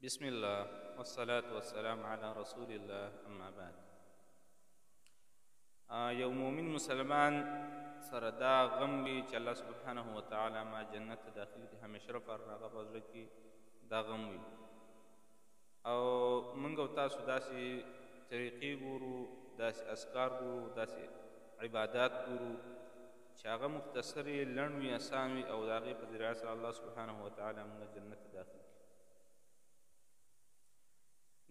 بسم الله والصلاة والسلام على رسول الله، اما بعد. یو مؤمن مسلمان سره دا غم وي چې الله سبحانه وتعالی ما جنت ته داخل کړي، همیشه لپاره هغه په زړه کې دا غم وي. او موږ او تاسو داسې طریقې ګورو، داسې اذکار ګورو، داسې عبادات ګورو چې هغه مختصرې، لنډ وي، اسان وي، او د هغې په ذریعه سره الله سبحانه وتعالی موږ جنت ته داخل کړي.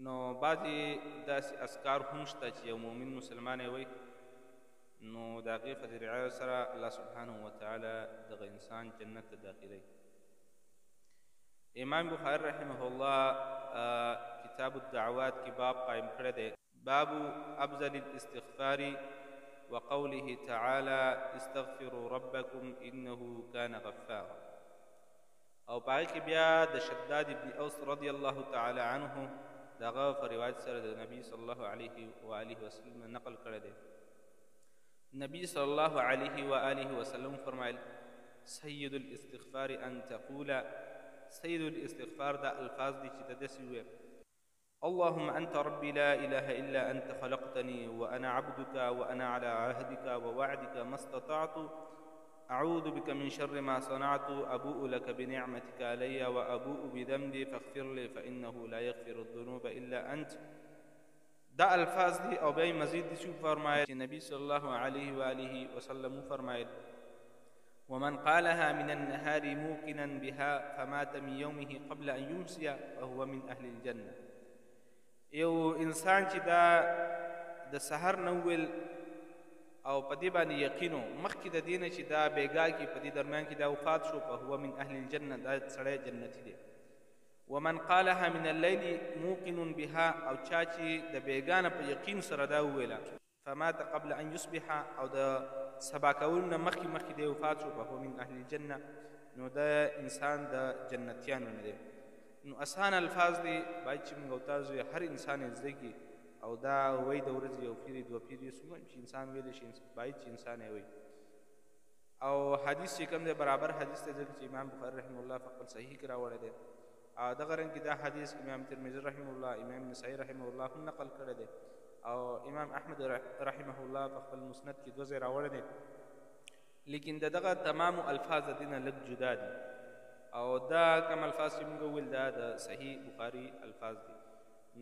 نو بعضې داسې اذکار هم شته چې یو مؤمن مسلمان یې وایي، نو د هغې په ذریعه سره الله سبحانه وتعالی دغه انسان جنت ته داخلوي. امام بخاري رحمه الله کتاب الدعوات کې باب قایم کړی دی، باب افضل الاستغفار وقوله تعالى استغفروا ربكم انه كان غفارا. او په هغې کې بیا د شداد ابن اوس رضی الله تعالی عنه دغه په روایت سره د نبی صلی الله علیه و آله وسلم نقل کړی دی. نبی صلی الله علیه و آله وسلم فرمایل: سید الاستغفار ان تقول. سید الاستغفار دا الفاظ دي چې ته داسې ووایې: اللهم أنت ربي لا إله إلا أنت، خلقتني وأنا عبدك وأنا على عهدك ووعدك ما استطعت، أعوذ بك من شر ما صنعت، أبوء لك بنعمتك علي وأبوء بذنبي فاغفر لي فإنه لا يغفر الذنوب إلا أنت. دا الفاظ دي. او بیا مزید دي فرمایل چې نبی صلی الله علیه و آله وسلم فرمایل: ومن قالها من النهار موقنا بها فمات من يومه قبل أن يمسي فهو من أهل الجنة. یو انسان چې دا د سحر نه وویل او په دې باندې یقین و، مخکې د دې نه چې دا بېګا کې په دې درمیان کې دا وفات شو، فهو من اهل الجنة، دا سړی جنتي دی. ومن قالها من الليل موقن بها، او چا چې د بېګا نه په یقین سره دا وویله، فمات قبل ان يصبح، او د سبا کولو نه مخکې مخکې دی وفات شو، فهو من اهل الجنة، نو دا انسان د جنتیانو نه دی. نو اسان الفاظ دي، باید چې موږ او تاسو یې هر انسان یې زده کړي، او دا وایي د ورځې یو پیري، دوه پیري، څومره چې انسان ویلی شي باید چې انسان یې وایي. او حدیث چې کوم دی برابر حدیث دی، ځکه چې امام بخاري رحمه الله په خپل صحیح کې راوړی دی. او دغه رنګ کې دا حدیث امام ترمذي رحمه الله، امام نسائي رحمه الله هم نقل کړی دی، او امام احمد رحمه الله په خپل مسند کې دوه ځای راوړی دی. لیکن د دغه تمامو الفاظ د دې نه لږ جدا دي، او دا کوم الفاظ چې موږ وویل دا د صحیح بخاري الفاظ دي.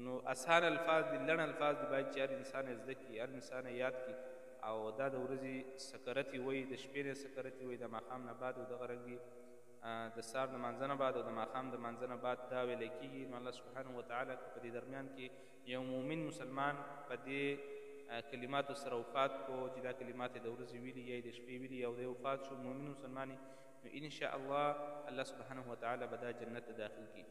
نو اسان الفاظ دي، لنډ الفاظ دي، باید چې هر انسان یې زده کړي، هر انسان یې یاد کړي، او دا د ورځې سکرتې وایي، د شپې نه سکرتې وایي، د ماښام نه بعد، او دغه رنګ د سهار د مانځه نه بعد او د ماښام د مانځه نه بعد دا ویلی کېږي. نو الله سبحانه وتعالی که په دې درمیان کې یو مؤمن مسلمان په دې کلماتو سره وفات کو، چې دا کلمات یې د ورځې ویلي یا یې د شپې ویلي او دی وفات شو مؤمن مسلمان، نو ان شاء الله الله سبحانه وتعالی به دا جنت ته داخل کړي.